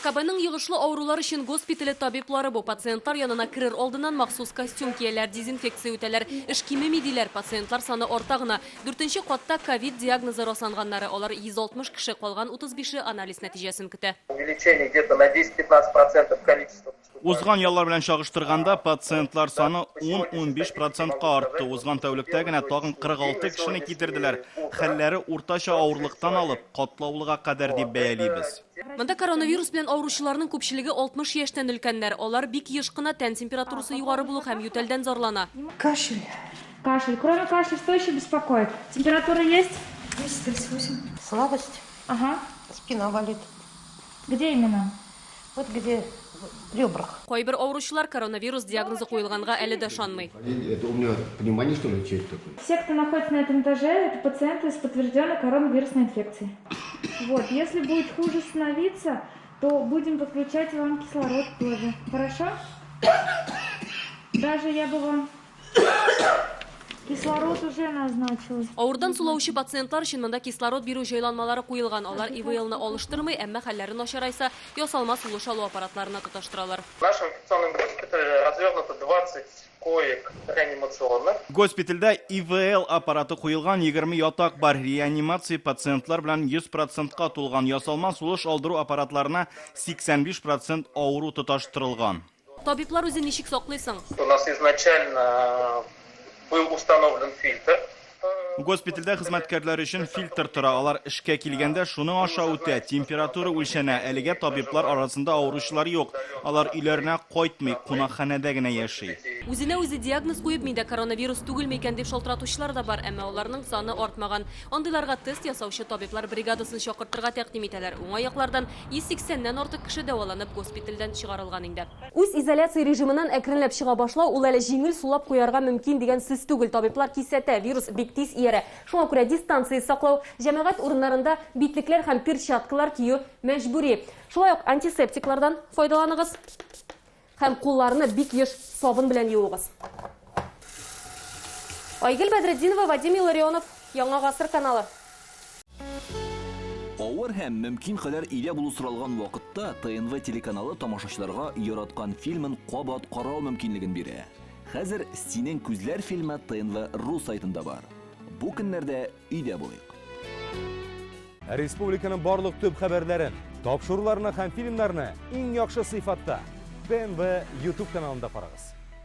РКБның йогышлы авырулар өчен госпитале табиблары бу. Пациентлар янына керер алдыннан махсус костюм кияләр, дезинфекция үтәләр. Эш кимеми, диләр, пациентлар саны арта гына. Дүртенче катта ковид диагнозы расланганнары, алар 160 кеше, калган 35-е анализ нәтиҗәсен көтә. Увеличение где-то на 10-15 процентов количества поступающих. Узган яллар белән чагыштырганда, пациентлар саны 10-15 процентка артты. Узган тәүлектә генә тагын 46 кешене китерделәр. Хәлләре уртача авырлыктан алып, катлаулыга кадәр дип бәялибез. Монда коронавирус белән авыручыларның күпчелеге 60 яшьтән өлкәннәр. Алар бик еш кына тән температурасы югары булу һәм ютәлдән зарлана. Кашель. Кашель. Кроме кашля, что еще беспокоит? Температура есть? 38. Слабость. Ага. Спина болит. Где именно? Вот где в ребрах. Кайбер авыручылар коронавирус диагнозы куелганга әле дә ышанмый. Это у меня пневмония, что ли, чей такой? Все, кто находится на этом этаже, это пациенты с подтвержденной коронавирусной инфекцией. Вот, если будет хуже становиться, то будем подключать вам кислород тоже. Хорошо? Даже я бы вам кислород уже назначила. Авырдан сулаучы пациентлар өчен монда кислород бирү җайланмалары куелган. Алар ИВЛны алыштырмый, әмма хәлләре начарайса, ясалма сулыш алу аппаратларына тоташтыралар. В нашем инфекционном госпитале развернуто 20 коек реанимационных. Госпитальдә ИВЛ аппараты куелган 20 ятак бар. Реанимация пациентлар белән 100 процентка тулган. Ясалма сулыш алдыру аппаратларына 85 процент авыру тоташтырылган. Табиблар үзен ничек саклый соң? У нас изначально был установлен фильтр. Госпитальдә хезмәткәрләр өчен фильтр тора. Алар эшкә килгәндә шуның аша үтә, температура үлчәнә. Әлегә табиблар арасында авыручылар юк. Алар өйләренә кайтмый, кунакханәдә генә яши. Үзенә үзе диагноз куеп, миндә коронавирус түгелме икән дип шалтыратучылар да бар, әмма аларның саны артмаган. Андыйларга тест ясаучы табиблар бригадасын чакыртырга тәкъдим итәләр. Уңай яклардан 180 нән артык кеше дәваланып госпитальдән чыгарылган инде. Үзизоляция режимыннан әкренләп чыга башлау ул әле җиңел сулап куярга мөмкин дигән сүз түгел. Табиблар кисәтә, вирус бик тиз иярә. Шуңа күрә дистанция саклау, җәмәгать урыннарында битлекләр һәм перчаткалар кию мәҗбүри. Шулай ук антисептиклардан файдаланыгыз һәм кулларны бик еш сабын белән юыгыз. Айгөл Бәдретдинова, Вадим Илларионов, Яңа гасыр каналы. Авыр һәм мөмкин кадәр өйдә булу соралган вакытта ТНВ телеканалы тамашачыларга яраткан фильмын кабат карау мөмкинлеген бирә. Хәзер Синең күзләр фильмы ТНВ ру сайтында бар. Бу көннәрдә өйдә булыйк. Республиканың барлык төп хәбәрләрен, тапшыруларны һәм фильмнарны иң яхшы сыйфатта ТНВ YouTube каналында карагыз.